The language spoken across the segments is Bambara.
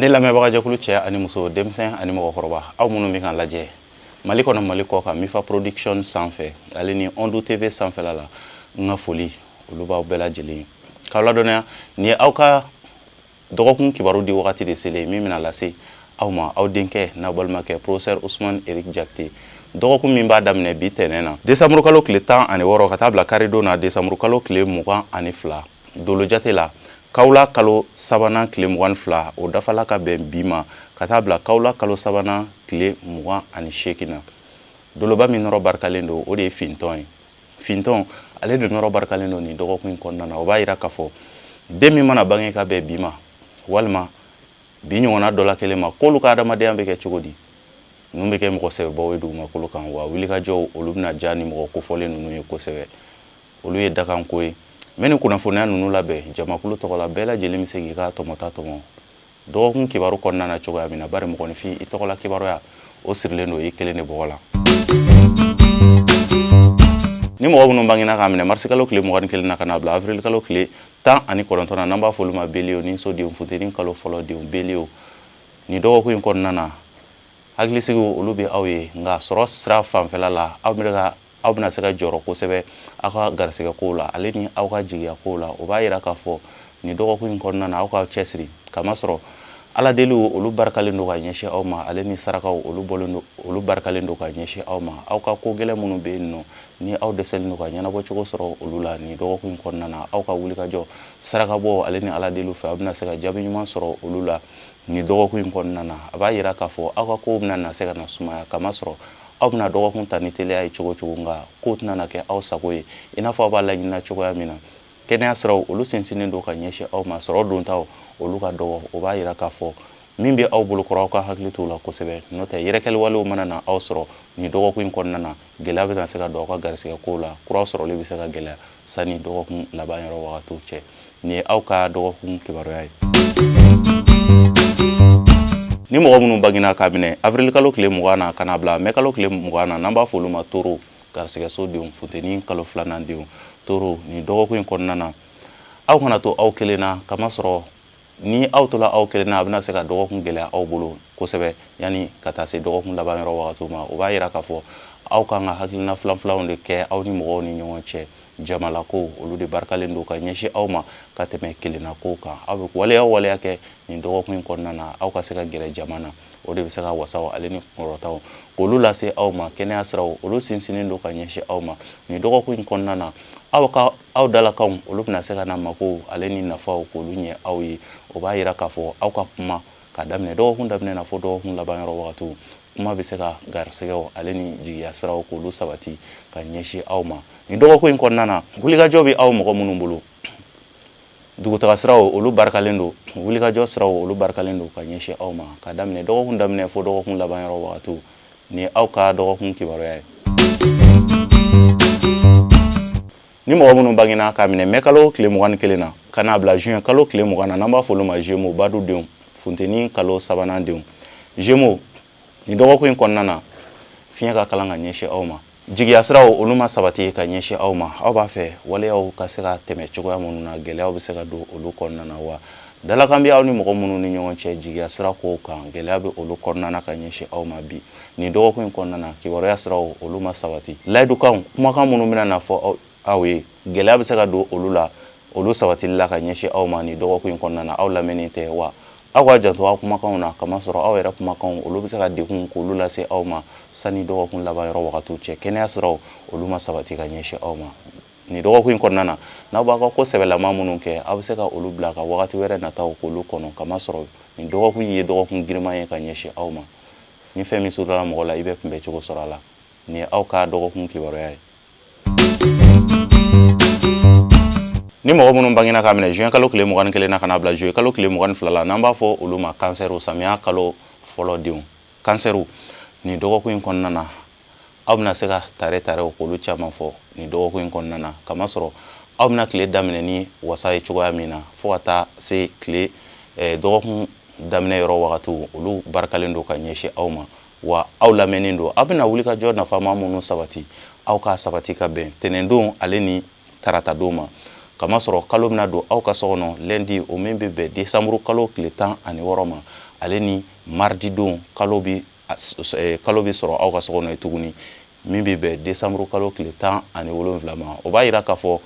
Ne lamɛnbagajɛkulu cɛ ani muso, denmisɛn ani mɔgɔkɔrɔba, aw minnu bɛ k'an lajɛ Mali kɔnɔ, Mali kɔ kan, Mifa Production sanfɛ ale ni Ondu TV sanfɛla la, n ka foli olu b'aw bɛɛ lajɛlen. K'aw ladɔnniya, nin ye aw ka dɔgɔkun kibaru di wagati de selen min bɛna lase aw ma, aw denkɛ n'aw balimakɛ, professeur Ousmane Eric Diakité. Dɔgɔkun min b'a daminɛ bi tɛnɛn na, décembre kalo tile 16, ka taa bila karidon na, décembre kalo tile 22, dolo jate la kawula kalo sabanan tile 22, o dafala ka bɛn bi ma, ka taa bila kawula kalo sabanan tile 28 na. Doloba min nɔrɔ barikalen don, o de ye fintɔn ye. Fintɔn, ale de nɔrɔ barikalen don nin dɔgɔkun in kɔnɔna na. O b'a yira k'a fɔ den min mana bange ka bɛn bi ma walima bi ɲɔgɔnna dɔ la kelen ma, k'olu ka adamadenya bɛ kɛ cogo di? Ninnu bɛ kɛ mɔgɔ sɛbɛbaw ye dugumakolo kan wa wulikajɔw olu bɛna diya ni mɔgɔ kofɔlen ninnu ye kosɛbɛ. Olu ye dakanko ye. N bɛ nin kunnafoniya ninnu labɛn jamakulu tɔgɔ la. Bɛɛ lajɛlen bɛ se k'i ka tɔmɔta tɔmɔ dɔgɔkun kibaru kɔnɔna na cogoya min na, bari mɔgɔninfin, i tɔgɔla kibaruya o sirilen don i kelen de bɔgɔ la. Ni mɔgɔ minnu bangena k'a minɛ marisikalo tile 21 na ka n'a bila avril kalo tile 19 na, n'an b'a fɔ olu ma bélier ni sodenw, funteni kalo fɔlɔ denw, bélier, nin dɔgɔkun in kɔnɔna na, hakilisigiw olu bɛ aw ye. Nka sɔrɔ sira fanfɛla la, aw bɛ ka aw bɛna se ka jɔrɔ kosɛbɛ aw ka garisɛgɛ kow la ale ni aw ka jigiya kow la. O b'a yira k'a fɔ nin dɔgɔkun in kɔnɔna na, aw k'aw cɛsiri, kamasɔrɔ Ala deliw olu barikalen don ka ɲɛsin aw ma, ale ni sarakaw olu bɔlen don, olu barikalen don ka ɲɛsin aw ma. Aw ka ko gɛlɛn minnu bɛ yen nɔ, ni aw dɛsɛlen don ka ɲɛnabɔ cogo sɔrɔ olu la, nin dɔgɔkun in kɔnɔna na, aw ka wulikajɔ, sarakabɔ ale ni Ala deliw fɛ, aw bɛna se ka jaabi ɲuman sɔrɔ olu la nin dɔgɔkun in kɔnɔna na. A b'a yira k'a fɔ aw ka kow bɛna na se ka na sumaya, kamasɔrɔ aw bɛna dɔgɔkun ta ni teliya ye cogo cogo, nka kow tɛna na kɛ aw sago ye i n'a fɔ aw b'a laɲinina cogoya min na. Kɛnɛya siraw olu sinsinnen don ka ɲɛsin aw ma. Sɔrɔ dontaw olu ka dɔgɔ. O b'a yira k'a fɔ min bɛ aw bolokɔrɔ, aw ka hakili t'o la kosɛbɛ, n'o tɛ yɛrɛkɛli walew mana na aw sɔrɔ nin dɔgɔkun in kɔnɔna na, gɛlɛya bɛna se ka don aw ka garisɛgɛ kow la. Kura sɔrɔli bɛ se ka gɛlɛya sani dɔgɔkun laban yɔrɔ wagatiw cɛ. Nin ye aw ka dɔgɔkun kibaruya ye. Ni mɔgɔ minnu bangena k'a minɛ avril kalo tile 20 na ka n'a bila mɛ kalo tile 20 na, n'an b'a fɔ olu ma taureau, garisɛgɛso denw, funteni kalo filanan denw, taureau, nin dɔgɔkun in kɔnɔna na, aw kana to aw kelen na, kamasɔrɔ ni aw tola aw kelen na, a bɛna se ka dɔgɔkun gɛlɛya aw bolo kosɛbɛ yanni ka taa se dɔgɔkun laban yɔrɔ wagatiw ma. O b'a yira k'a fɔ aw kan ka hakilina filan-filanw de kɛ aw ni mɔgɔw ni ɲɔgɔn cɛ. Jamalako olu de barikalen don ka ɲɛsin aw ma ka tɛmɛ kelenna kow kan. Aw bɛ waleya o waleya kɛ nin dɔgɔkun in kɔnɔna na, aw ka se ka gɛrɛ jama na, o de bɛ se ka wasaw ale ni kunkɔrɔtaw k'olu lase aw ma. Kɛnɛya siraw olu sinsinnen don ka ɲɛsin aw ma nin dɔgɔkun in kɔnɔna na. Aw ka aw dalakanw olu bɛna se ka na makow ale ni nafaw k'olu ɲɛ aw ye. O b'a yira k'a fɔ aw ka kuma ka daminɛ dɔgɔkun daminɛ na fo dɔgɔkun laban yɔrɔ wagatiw, kuma bɛ se ka garisɛgɛw ale ni jigiya siraw k'olu sabati ka ɲɛsin aw ma nin dɔgɔkun in kɔnɔna na. Wulikajɔ bɛ aw mɔgɔ minnu bolo, dugutaga siraw olu barikalen don, wulikajɔ siraw olu barikalen don ka ɲɛsin aw ma ka daminɛ dɔgɔkun daminɛ fo dɔgɔkun laban yɔrɔ wagatiw. Nin ye aw ka dɔgɔkun kibaruya ye. Ni mɔgɔ minnu bangena k'a minɛ mɛ kalo tile 21 na ka n'a bila juin kalo tile 20 na, n'an b'a fɔ olu ma Gémeaux, badu denw, funteni kalo sabanan denw, Gémeaux, nin dɔgɔkun in kɔnɔna na, fiɲɛ ka kalan ka ɲɛsin aw ma. Jigiya siraw olu ma sabati ka ɲɛsin aw ma. Aw b'a fɛ waleyaw ka se ka tɛmɛ cogoya minnu na, gɛlɛyaw bɛ se ka don olu kɔnɔna na wa dalakan bɛ aw ni mɔgɔ minnu ni ɲɔgɔn cɛ jigiya sira kow kan, gɛlɛya bɛ olu kɔnɔna na ka ɲɛsin aw ma bi nin dɔgɔkun in kɔnɔna na. Kibaruya siraw olu ma sabati. Layidukanw, kumakan minnu bɛna na fɔ aw ye, gɛlɛya bɛ se ka don olu la, olu sabatili la ka ɲɛsin aw ma nin dɔgɔkun in kɔnɔna na. Aw lamɛnni tɛ wa aw ka janto aw kumakanw na, kamasɔrɔ aw yɛrɛ kumakanw olu bɛ se ka degun k'olu lase aw ma sani dɔgɔkun laban yɔrɔ wagatiw cɛ. Kɛnɛya siraw olu ma sabati ka ɲɛsin aw ma nin dɔgɔkun in kɔnɔna na. N'aw b'aw ka ko sɛbɛlama minnu kɛ, aw bɛ se ka olu bila ka wagati wɛrɛ nataw k'olu kɔnɔ, kamasɔrɔ nin dɔgɔkun in ye dɔgɔkun girinman ye ka ɲɛsin aw ma. Ni fɛn min surula mɔgɔ la, i bɛ kunbɛ cogo sɔrɔ a la. Nin ye aw ka dɔgɔkun kibaruya ye. Ni mɔgɔ minnu bangena k'a minɛ juin kalo tile 21 na ka n'a bila juillet kalo tile 22 la, n'an b'a fɔ olu ma cancer, samiya kalo fɔlɔ denw, cancer, nin dɔgɔkun in kɔnɔna na, aw bɛna se ka tare tarew k'olu caman fɔ nin dɔgɔkun in kɔnɔna na, kamasɔrɔ aw bɛna tile daminɛ ni wasa ye cogoya min na fo ka taa se tile dɔgɔkun daminɛ yɔrɔ wagatiw, olu barikalen don ka ɲɛsin aw ma wa aw lamɛnnen don. Aw bɛna wulikajɔ nafama minnu sabati, aw k'a sabati ka bɛn tɛnɛndon ale ni taratadon ma, kamasɔrɔ kalo bɛna don aw ka so kɔnɔ lundi, o min bɛ bɛn desanburu kalo tile 16 ma. Ale ni mardi don, kalo bɛ sɔrɔ aw ka so kɔnɔ ye tuguni, min bɛ bɛn desanburu kalo tile 17 ma. O b'a yira k'a fɔ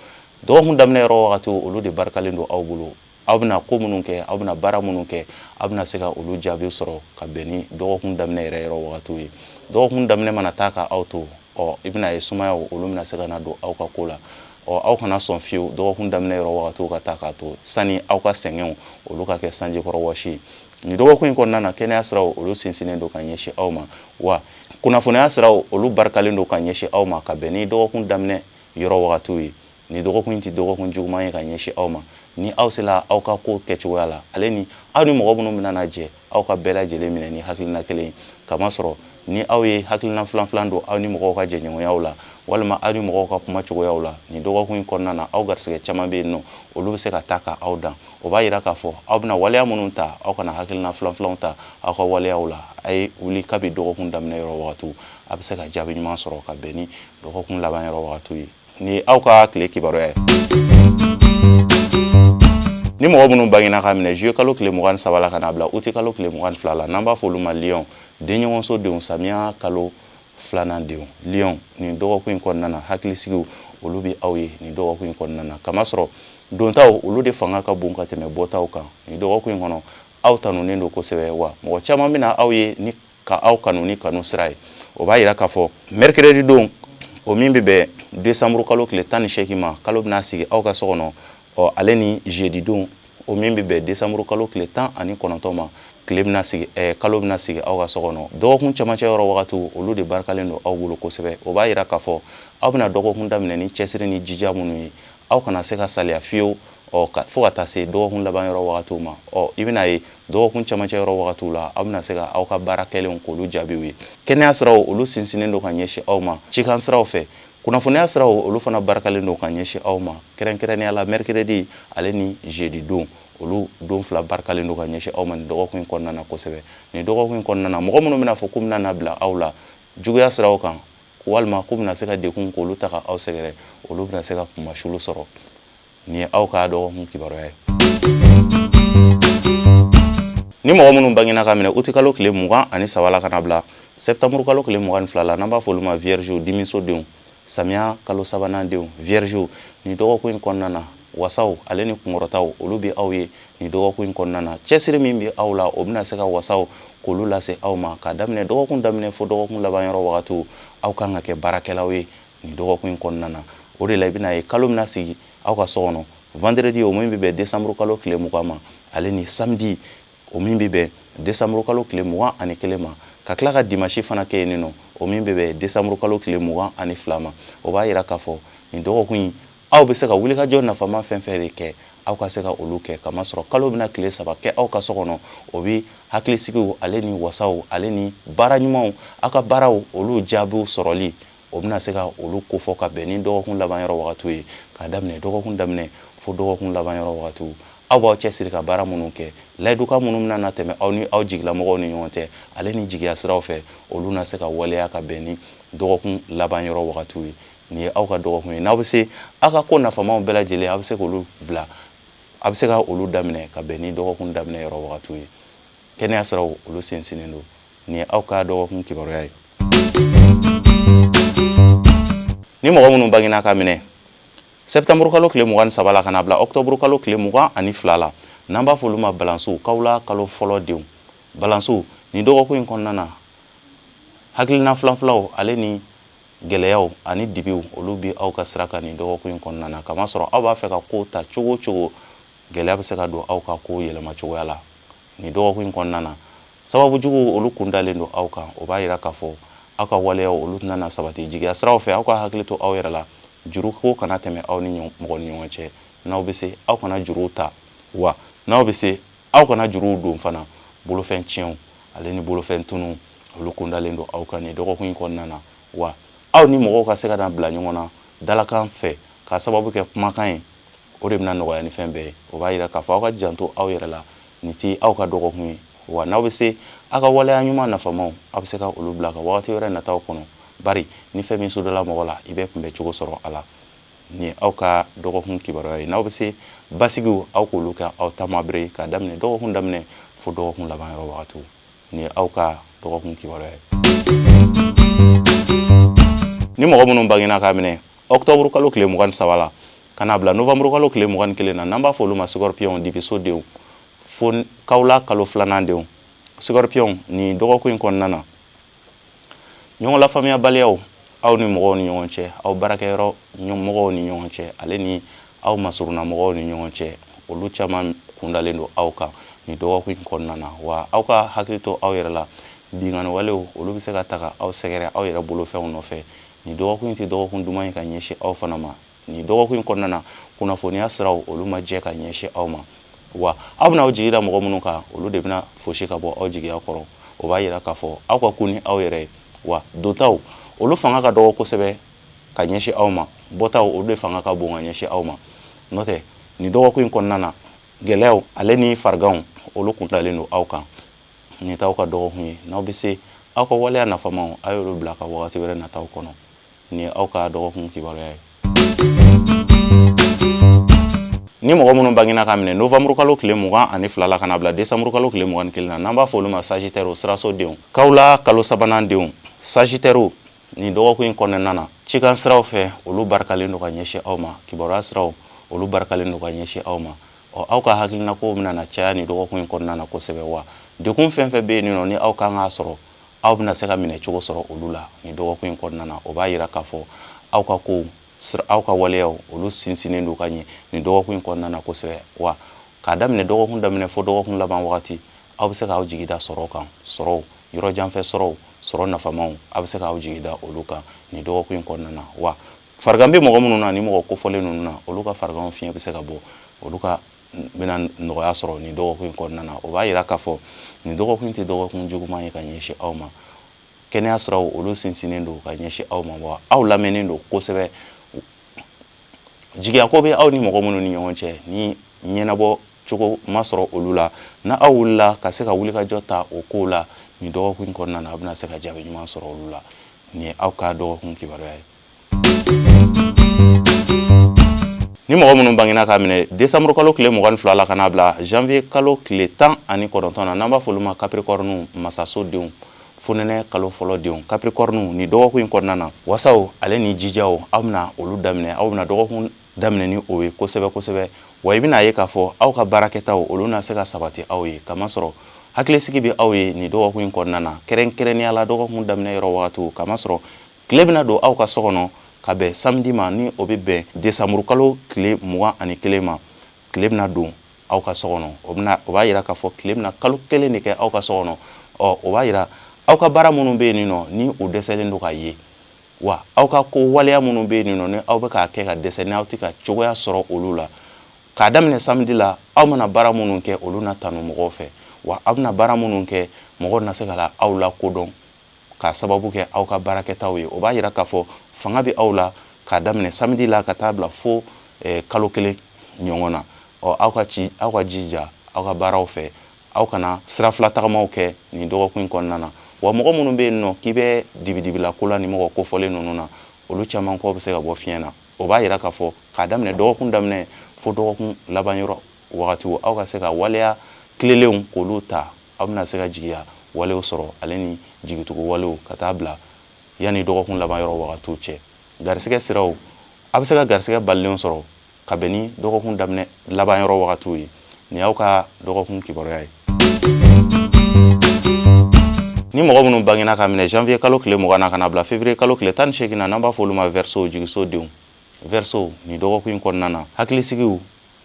dɔgɔkun daminɛ yɔrɔ wagati, olu de barikalen don aw bolo. Aw bɛna ko minnu kɛ, aw bɛna baara minnu kɛ, aw bɛna se ka olu jaabi sɔrɔ ka bɛn ni dɔgɔkun daminɛ yɛrɛ yɔrɔ wagatiw ye. Dɔgɔkun daminɛ mana taa ka aw to, ɔ, i bɛna ye sumayaw, olu bɛna se ka na don aw ka ko la. Ɔ, aw kana sɔn fiyewu dɔgɔkun daminɛ yɔrɔ wagatiw ka taa k'a to sani aw ka sɛgɛnw olu ka kɛ sanjikɔrɔ wɔsi ye. Nin dɔgɔkun in kɔnɔna na, kɛnɛya siraw, olu sinsinnen don ka ɲɛsin aw ma, wa kunnafoniya siraw, olu barikalen don ka ɲɛsin aw ma ka bɛn ni dɔgɔkun daminɛ yɔrɔ wagatiw ye. Nin dɔgɔkun in tɛ dɔgɔkun juguman ye ka ɲɛsin aw ma ni aw sela aw ka ko kɛcogoya la, ale ni aw ni mɔgɔ minnu bɛna na jɛ, aw ka bɛɛ lajɛlen minɛ ni hakilina kelen ye. Kamasɔrɔ ni aw ye hakilina filan filan don aw ni mɔgɔw ka jɛɲɔgɔnyaw la, walima aw ni mɔgɔw ka kuma cogoyaw la, nin dɔgɔkun in kɔnɔna na, aw garisɛgɛ caman bɛ yen nɔ, olu bɛ se ka taa ka aw dan. O b'a yira k'a fɔ aw bɛna waleya minnu ta, aw kana hakilina filan filanw ta aw ka waleyaw la. A ye wuli kabi dɔgɔkun daminɛ yɔrɔ wagatiw, a bɛ se ka jaabi ɲuman sɔrɔ ka bɛn ni dɔgɔkun laban yɔrɔ wagatiw ye. Ni aw ka tile kibaruya ye, ni mɔgɔ minnu bangena ka minɛ juillet kalo tile 23 la ka n'a bila uti kalo tile 22 la, n'an b'a fɔ olu ma lion, denɲɔgɔnso denw, samiya kalo filanan denw, lion, nin dɔgɔkun in kɔnɔna na, hakilisigiw, olu bɛ aw ye nin dɔgɔkun in kɔnɔna na, kamasɔrɔ dontaw, olu de fanga ka bon ka tɛmɛ bɔtaw kan. Nin dɔgɔkun in kɔnɔ, aw tanunen don kosɛbɛ, wa mɔgɔ caman bɛna aw ye ni ka aw kanu ni kanu sira ye. O b'a yira k'a fɔ mercredi don, o min bɛ bɛn décembre kalo tile 18 ma, kalo bɛna sigi aw ka so kɔnɔ. Ɔ, ale ni jeudi don, o min bɛ bɛn décembre kalo tile 19 ma, tile bɛna sigi, kalo bɛna sigi aw ka so kɔnɔ. Dɔgɔkun cɛmancɛ yɔrɔ wagatiw, olu de barikalen don aw bolo kosɛbɛ. O b'a yira k'a fɔ aw bɛna dɔgɔkun daminɛ ni cɛsiri ni jija minnu ye, aw kana se ka saliya fiyewu, ɔ, fo ka taa se dɔgɔkun laban yɔrɔ wagatiw ma. Ɔ, i bɛna ye dɔgɔkun cɛmancɛ yɔrɔ wagatiw la, aw bɛna se ka aw ka baara kɛlenw k'olu jaabiw ye. Kɛnɛya siraw, olu sinsinnen don ka ɲɛsin aw ma cikan siraw fɛ. Kunnafoniya siraw, olu fana barikalen don ka ɲɛsin aw ma, kɛrɛnkɛrɛnnenya la mercredi ale ni jeudi don. Olu don fila barikalen don ka ɲɛsin aw ma nin dɔgɔkun in kɔnɔna na kosɛbɛ. Nin dɔgɔkun in kɔnɔna na, mɔgɔ minnu bɛna fɔ k'u bɛna na bila aw la juguya siraw kan, walima k'u bɛna se ka degun k'olu ta ka aw sɛgɛrɛ, olu bɛna se ka kunmasulu sɔrɔ. Nin ye aw ka dɔgɔkun kibaruya ye. Ni mɔgɔ minnu bangena ka minɛ uti kalo tile 23 la ka na bila sɛptanburu kalo tile 22 la, n'an b'a fɔ olu ma vierge, dimiso denw, samiya kalo sabanan denw, vierge, nin dɔgɔkun in kɔnɔna na, wasaw ale ni kunkɔrɔtaw, olu bɛ aw ye nin dɔgɔkun in kɔnɔna na. Cɛsiri min bɛ aw la, o bɛna se ka wasaw k'olu lase aw ma ka daminɛ dɔgɔkun daminɛ fo dɔgɔkun laban yɔrɔ wagatiw. Aw kan ka kɛ baarakɛlaw ye nin dɔgɔkun in kɔnɔna na. O de la, i bɛna ye kalo bɛna sigi aw ka so kɔnɔ vendredi, o min bɛ bɛn décembre kalo tile 20 ma, ale ni samedi, o min bɛ bɛn décembre kalo tile 21 ma, ka tila ka dimanche fana kɛ yen nɔ, o min bɛ bɛn décembre kalo tile 22 ma. O b'a yira k'a fɔ nin dɔgɔkun in, aw bɛ se ka wulikajɔ nafama fɛn fɛn de kɛ, aw ka se ka olu kɛ, kamasɔrɔ kalo bɛna tile 3 kɛ aw ka so kɔnɔ. O bɛ hakilisigiw ale ni wasaw ale ni baara ɲumanw, aw ka baaraw, olu jaabiw sɔrɔli, o bɛna se ka olu kofɔ ka bɛn ni dɔgɔkun laban yɔrɔ wagatiw ye. K'a daminɛ dɔgɔkun daminɛ fo dɔgɔkun laban yɔrɔ wagatiw, aw b'aw cɛsiri ka baara minnu kɛ, layidukan minnu bɛna na tɛmɛ aw ni aw jigilamɔgɔw ni ɲɔgɔn cɛ, ale ni jigiya siraw fɛ, olu na se ka waleya ka bɛn ni dɔgɔkun laban yɔrɔ wagatiw ye. Nin ye aw ka dɔgɔkun ye. N'aw bɛ se, aw ka ko nafamaw bɛɛ lajɛlen, aw bɛ se k'olu bila, a bɛ se ka olu daminɛ ka bɛn ni dɔgɔkun daminɛ yɔrɔ wagatiw ye. Kɛnɛya siraw, olu sinsinnen don. Nin ye aw ka dɔgɔkun kibaruya ye. Ni mɔgɔ minnu bangena ka minɛ sɛptanburu kalo tile 23 la ka na bila ɔkutɔburu kalo tile 22 la, n'an b'a fɔ olu ma balansiw, kawula kalo fɔlɔ denw, balansiw, nin dɔgɔkun in kɔnɔna na, hakilina filanfilaw ale ni gɛlɛyaw ani dibiw, olu bɛ aw ka sira kan nin dɔgɔkun in kɔnɔna na, kamasɔrɔ aw b'a fɛ ka ko ta cogo o cogo, gɛlɛya bɛ se ka don aw ka ko yɛlɛma cogoya la nin dɔgɔkun in kɔnɔna na. Sababu jugu, olu kun dalen don aw kan. O b'a yira k'a fɔ aw ka waleyaw, olu tɛna na sabati jigiya siraw fɛ. Aw ka hakili to aw yɛrɛ la, juru ko kana tɛmɛ aw ni mɔgɔ ni ɲɔgɔn cɛ. N'aw bɛ se, aw kana juruw ta, wa n'aw bɛ se, aw kana juruw don fana. Bolofɛn tiɲɛw ale ni bolofɛn tunu, olu kun dalen don aw kan nin dɔgɔkun in kɔnɔna na. Wa aw ni mɔgɔw ka se ka na bila ɲɔgɔn na dalakan fɛ k'a sababu kɛ kumakan ye, o de bɛna nɔgɔya ni fɛn bɛɛ ye. O b'a yira k'a fɔ aw ka janto aw yɛrɛ la, nin tɛ aw ka dɔgɔkun ye. Wa n'aw bɛ se, aw ka waleya ɲuman nafamaw, aw bɛ se ka olu bila ka wagati wɛrɛ nataw kɔnɔ, bari ni fɛn min sudala mɔgɔ la, i bɛ kunbɛ cogo sɔrɔ a la. Nin ye aw ka dɔgɔkun kibaruya ye. N'aw bɛ se, basigiw, aw k'olu kɛ aw taamabere k'a daminɛ dɔgɔkun daminɛ fo fo dɔgɔkun laban yɔrɔ wagatiw. Nin ye aw ka dɔgɔkun kibaruya ye. Ni mɔgɔ minnu bangena k'a minɛ octobre kalo tile 23 la ka n'a bila novembre kalo tile 21 na, n'an b'a fɔ olu ma scorpion, dibiso denw, fo kawula kalo filanan denw, scorpion, nin dɔgɔkun in kɔnɔna na, ɲɔgɔn lafaamuyabaliyaw aw ni mɔgɔw ni ɲɔgɔn cɛ, aw baarakɛyɔrɔ mɔgɔw ni ɲɔgɔn cɛ, ale ni aw masurunna mɔgɔw ni ɲɔgɔn cɛ, olu caman kundalen don aw kan nin dɔgɔkun in kɔnɔna na. Wa aw ka hakili to aw yɛrɛ la, binkanni walew olu bɛ se ka ta ka aw sɛgɛrɛ aw yɛrɛ bolofɛnw nɔfɛ. Nin dɔgɔkun in tɛ dɔgɔkun duman ye ka ɲɛsin aw fana ma. Nin dɔgɔkun in kɔnɔna na, kunnafoniya siraw olu ma jɛ ka ɲɛsin aw ma, wa aw bɛna aw jigi da mɔgɔ minnu kan, olu de bɛna fosi ka bɔ aw jigiya kɔrɔ. O b'a yira k'a fɔ aw ka kun ni aw yɛrɛ ye. Wa dontaw olu fanga ka dɔgɔ kosɛbɛ ka ɲɛsin aw ma, bɔtaw olu de fanga ka bon ka ɲɛsin aw ma. N'o tɛ, nin dɔgɔkun in kɔnɔna na, gɛlɛyaw ale ni fariganw olu kundalen don aw kan. Nin t'aw ka dɔgɔkun ye. N'aw bɛ se, aw ka waleya nafamaw a y'olu bila ka wagati wɛrɛ nataw kɔnɔ. Nin ye aw ka dɔgɔkun kibaruya ye. Ni mɔgɔ minnu bangena ka minɛ novembre kalo tile 22 la ka na bila décembre kalo tile 21 na, n'an b'a fɔ olu ma sagittaire, siraso denw, kawula kalo sabanan denw, sagittaire, nin dɔgɔkun in kɔnɔna na, cikan siraw fɛ olu barikalen don ka ɲɛsin aw ma, kibaruya siraw olu barikalen don ka ɲɛsin aw ma. Ɔ, aw ka hakilinakow bɛna na caya nin dɔgɔkun in kɔnɔna na kosɛbɛ. Wa degun fɛn fɛn bɛ yen nɔ ni aw kan k'a sɔrɔ, aw bɛna se ka minɛ cogo sɔrɔ olu la nin dɔgɔkun in kɔnɔna na. O b'a yira k'a fɔ aw ka kow, aw ka waleyaw olu sinsinnen don ka ɲɛ nin dɔgɔkun in kɔnɔna na kosɛbɛ. Wa k'a daminɛ dɔgɔkun daminɛ fo dɔgɔkun laban wagati, aw bɛ se k'aw jigi da sɔrɔ kan, sɔrɔw, yɔrɔjanfɛ sɔrɔw, sɔrɔ nafamaw, aw bɛ se k'aw jigi da olu kan nin dɔgɔkun in kɔnɔna na. Wa farigan bɛ mɔgɔ minnu na, ni mɔgɔ kofɔlen ninnu na, olu ka fariganw fiɲɛ bɛ se ka bɔ, olu ka bɛna nɔgɔya sɔrɔ nin dɔgɔkun in kɔnɔna na. O b'a yira k'a fɔ nin dɔgɔkun in tɛ dɔgɔkun juguman ye ka ɲɛsin aw ma. Kɛnɛya siraw olu sinsinnen don ka ɲɛsin aw ma, wa aw lamɛnnen don kosɛbɛ. Jigiyako bɛ aw ni mɔgɔ minnu ni ɲɔgɔn cɛ, ni ɲɛnabɔ cogo ma sɔrɔ olu la, na aw wulila ka se ka wulikajɔ ta o kow la nin dɔgɔkun in kɔnɔna na, aw bɛna se ka jaabi ɲuman sɔrɔ olu la. Nin ye aw ka dɔgɔkun kibaruya ye. Ni mɔgɔ minnu bangena k'a minɛ décembre kalo tile 22 la ka n'a bila janvier kalo tile 19 na, n'an b'a fɔ olu ma capricorne, masaso denw, fonɛnɛ kalo fɔlɔ denw, capricorne, nin dɔgɔkun in kɔnɔna na, wasaw ale ni jijaw, aw bɛna olu daminɛ, aw bɛna dɔgɔkun daminɛ ni o ye kosɛbɛ kosɛbɛ. Wa i bɛna ye k'a fɔ aw ka baarakɛtaw olu na se ka sabati aw ye, kamasɔrɔ hakilisigi bɛ aw ye nin dɔgɔkun in kɔnɔna na, kɛrɛnkɛrɛnnenya la dɔgɔkun daminɛ yɔrɔ wagatiw, kamasɔrɔ tile bɛna don aw ka so kɔnɔ ka bɛn samedi ma, ni o bɛ bɛn décembre kalo tile 21 ma. Tile bɛna don aw ka so kɔnɔ, o bɛna, o b'a yira k'a fɔ tile bɛna kalo kelen de kɛ aw ka so kɔnɔ. Ɔ, o b'a yira aw ka baara minnu bɛ yen nɔ, ni u dɛsɛlen don ka ye, wa aw ka ko waleya minnu bɛ yen nɔ, ni aw bɛ k'a kɛ ka dɛsɛ, ni aw tɛ ka cogoya sɔrɔ olu la, k'a daminɛ samedi la, aw mana baara minnu kɛ, olu na tanu mɔgɔw fɛ. Wa aw bɛna baara minnu kɛ, mɔgɔw na se ka la aw la kodɔn k'a sababu kɛ aw ka baarakɛtaw ye. O b'a yira k'a fɔ fanga bɛ aw la k'a daminɛ samedi la ka taa bila fo kalo kelen ɲɔgɔn na. Ɔ, aw ka ci, aw ka jija aw ka baaraw fɛ, aw kana sira fila tagamaw kɛ nin dɔgɔkun in kɔnɔna na. Wa mɔgɔ minnu bɛ yen nɔ k'i bɛ dibidibila ko la ni mɔgɔ kofɔlen ninnu na, olu caman kɔ bɛ se ka bɔ fiɲɛ na. O b'a yira k'a fɔ k'a daminɛ dɔgɔkun daminɛ fo dɔgɔkun laban yɔrɔ wagatiw, aw ka se ka waleya tilelenw k'olu ta, aw bɛna se ka jigiya walew sɔrɔ ale ni jigitugu walew ka taa bila yanni dɔgɔkun laban yɔrɔ wagatiw cɛ. Garisigɛ siraw, aw bɛ se ka garisigɛ balilenw sɔrɔ ka bɛn ni dɔgɔkun daminɛ laban yɔrɔ wagatiw ye. Nin y'aw ka dɔgɔkun kibaruya ye. Ni mɔgɔ minnu bangena ka minɛ janvier kalo tile 20 na ka na bila février kalo tile 18 na, n'an b'a fɔ olu ma verseau, jigiso denw, verseau, nin dɔgɔkun in kɔnɔna na, hakilisigiw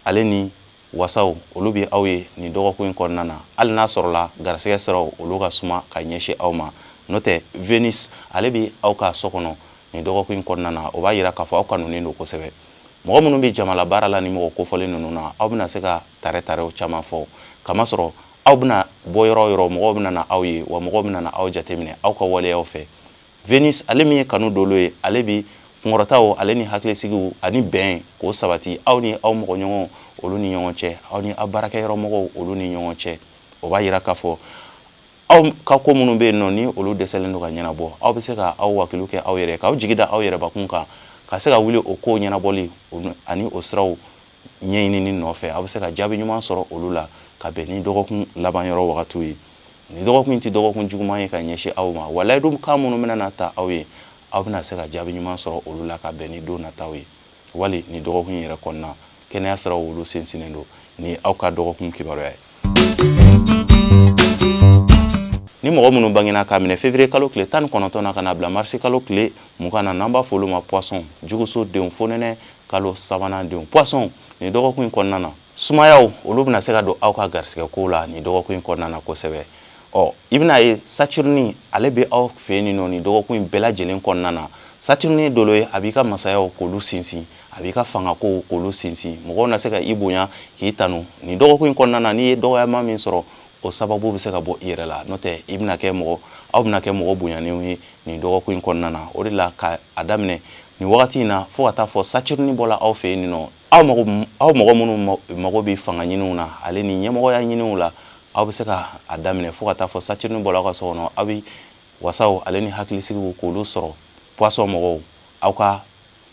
ale ni wasaw olu bɛ aw ye nin dɔgɔkun in kɔnɔna na, hali n'a sɔrɔla garisigɛ siraw olu ka suma ka ɲɛsin aw ma. N'o tɛ, Venus ale bɛ aw ka so kɔnɔ nin dɔgɔkun in kɔnɔna na. O b'a yira k'a fɔ aw kanunen don kosɛbɛ. Mɔgɔ minnu bɛ jamala baara la ni mɔgɔ kofɔlen ninnu na, aw bɛna se ka tare tarew caman fɔ, kamasɔrɔ aw bɛna bɔ yɔrɔ o yɔrɔ, mɔgɔw bɛna na aw ye, wa mɔgɔw bɛna na aw jateminɛ aw ka waleyaw fɛ. Venus ale min ye kanu dolo ye, ale bi kunkɔrɔtaw ale ni hakilisigiw ani bɛn k'o sabati aw ni aw mɔgɔɲɔgɔnw olu ni ɲɔgɔn cɛ, aw ni aw baarakɛyɔrɔ mɔgɔw olu ni ɲɔgɔn cɛ. O b'a yira k'a fɔ aw ka ko minnu bɛ yen nɔ, ni olu dɛsɛlen don ka ɲɛnabɔ, aw bɛ se ka aw wakilu kɛ aw yɛrɛ, k'aw jigi da aw yɛrɛbakun kan, ka se ka wuli o kow ɲɛnabɔli ani o siraw ɲɛɲinini nɔfɛ. Aw bɛ se ka jaabi ɲuman sɔrɔ olu la. ka bɛn ni dɔgɔkun laban yɔrɔ wagatiw ye. Nin dɔgɔkun in tɛ dɔgɔkun juguman ye ka ɲɛsin aw ma wa layidu kan minnu bɛna na ta aw ye, aw bɛna se ka jaabi ɲuman sɔrɔ olu la ka bɛn ni don nataw ye wali nin dɔgɔkun in yɛrɛ kɔnɔna. Kɛnɛya siraw, olu sinsinnen don. Ni aw ka dɔgɔkun kibaruya ye. Ni mɔgɔ minnu bangena k'a minɛ février kalo tile 19 na ka na bila marisi kalo tile 20 na, n'an b'a fɔ olu ma poisson, juguso denw, fonɛnɛ kalo sabanan denw, poisson, nin dɔgɔkun in kɔnɔna na, sumayaw olu bɛna se ka don aw ka garisigɛ kow la nin dɔgɔkun in kɔnɔna na kosɛbɛ. Ɔ, i bɛna ye Saturne, ale bɛ aw fɛ yen nɔ nin dɔgɔkun in bɛɛ lajɛlen kɔnɔna na. Saturne ye dolo ye, a b'i ka masayaw k'olu sinsin, a b'i ka fangakow k'olu sinsin. Mɔgɔw na se ka i bonya k'i tanu nin dɔgɔkun in kɔnɔna na. N'i ye dɔgɔyama min sɔrɔ, o sababu bɛ se ka bɔ i yɛrɛ la, n'o tɛ i bɛna kɛ mɔgɔ, aw bɛna kɛ mɔgɔ bonyanenw ye nin dɔgɔkun in kɔnɔna na. O de la, ka a daminɛ nin wagati in na fo ka taa fɔ Saturne bɔla aw fɛ yen nɔ, aw mɔgɔ minnu mago bɛ fanga ɲiniw na ale ni ɲɛmɔgɔya ɲiniw la, aw bɛ se ka a daminɛ fo ka taa fɔ Saturne bɔla aw ka so kɔnɔ, aw bɛ wasaw ale ni hakilisigiw k'olu sɔrɔ. Poisson mɔgɔw, aw ka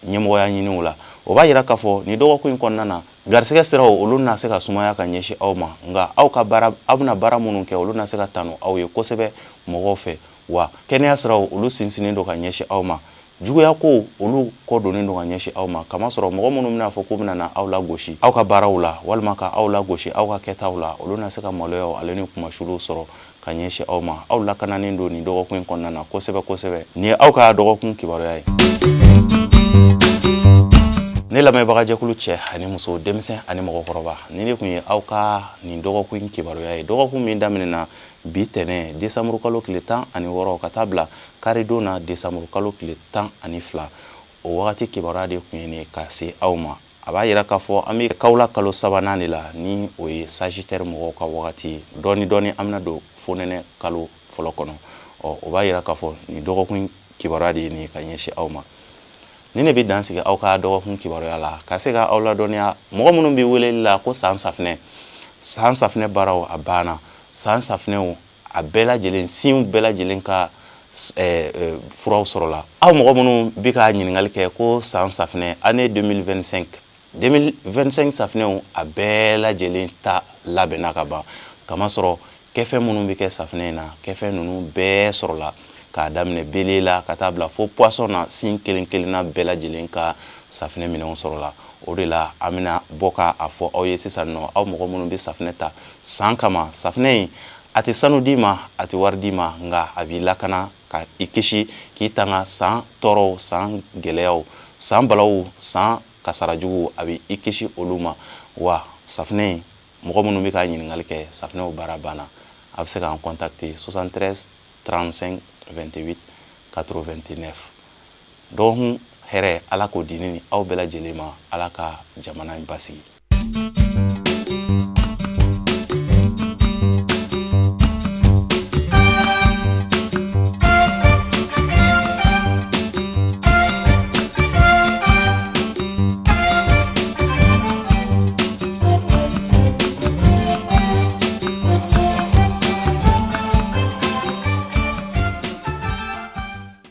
ɲɛmɔgɔya ɲiniw la, o b'a yira k'a fɔ nin dɔgɔkun in kɔnɔna na, garisɛgɛ siraw olu na se ka sumaya ka ɲɛsin aw ma, nka aw ka baara, aw bɛna baara minnu kɛ, olu na se ka tanu aw ye kosɛbɛ mɔgɔw fɛ. Wa kɛnɛya siraw, olu sinsinnen don ka ɲɛsin aw ma. Juguya ko, olu kɔ donnen don ka ɲɛsin aw ma, kamasɔrɔ mɔgɔ minnu bɛna fɔ k'u bɛna na aw lagosi aw ka baaraw la walima ka aw lagosi aw ka kɛtaw la, olu na se ka maloyaw ale ni kunmasuliw sɔrɔ ka ɲɛsin aw ma. Aw lakananen don nin dɔgɔkun in kɔnɔna na kosɛbɛ kosɛbɛ. Nin ye aw ka dɔgɔkun kibaruya ye. Ne lamɛnbagajɛkulu, cɛ ani muso, denmisɛn ani mɔgɔkɔrɔba, nin de tun ye aw ka nin dɔgɔkun kibaruya ye, dɔgɔkun min daminɛna bi tɛnɛ desanburu kalo tile 16 ka taa bila karidon na desanburu kalo tile 12. O wagati kibaruya de tun ye nin ka se aw ma. A b'a yira k'a fɔ an bɛ kawula kalo sabanan de la, ni o ye Sagittaire mɔgɔw ka wagati ye. Dɔɔni dɔɔni, an bɛna don fonɛnɛ kalo fɔlɔ kɔnɔ. Ɔ, o b'a yira k'a fɔ nin dɔgɔkun kibaruya de ye nin ye ka ɲɛsin aw ma. Nin de bɛ dan sigi aw ka dɔgɔkun kibaruya la, ka se ka aw ladɔnniya. Mɔgɔ minnu bɛ weleli la ko san safinɛ, san safinɛ baaraw a banna. San safinɛw a bɛɛ lajɛlen, sinw bɛɛ lajɛlen ka furaw sɔrɔla. Aw mɔgɔ minnu bɛ ka ɲininkali kɛ ko san safinɛ année 2025, 2025 safinɛw a bɛɛ lajɛlen ta labɛnna ka ban, kamasɔrɔ kɛfɛn minnu bɛ kɛ safinɛ in na, kɛfɛn ninnu bɛɛ sɔrɔla, k'a daminɛ bélier la ka taa bila fo poisson na. Sin kelen kelenna bɛɛ lajɛlen ka safinɛ minɛnw sɔrɔla. O de la, an bɛna bɔ ka a fɔ aw ye sisan nɔ, aw mɔgɔ minnu bɛ safinɛ ta san kama, safinɛ in a tɛ sanu d'i ma, a tɛ wari d'i ma, nka a b'i lakana ka i kisi k'i tanga san tɔɔrɔw, san gɛlɛyaw, san balawu, san kasara jugu, a bɛ i kisi olu ma. Wa safinɛ in, mɔgɔ minnu bɛ ka ɲininkali kɛ, safinɛw baara banna. A bɛ se k'an contacter 73 35 28 89. Dɔgɔkun hɛrɛ, Ala k'o di ne ni aw bɛɛ lajɛlen ma. Ala ka jamana in basigi.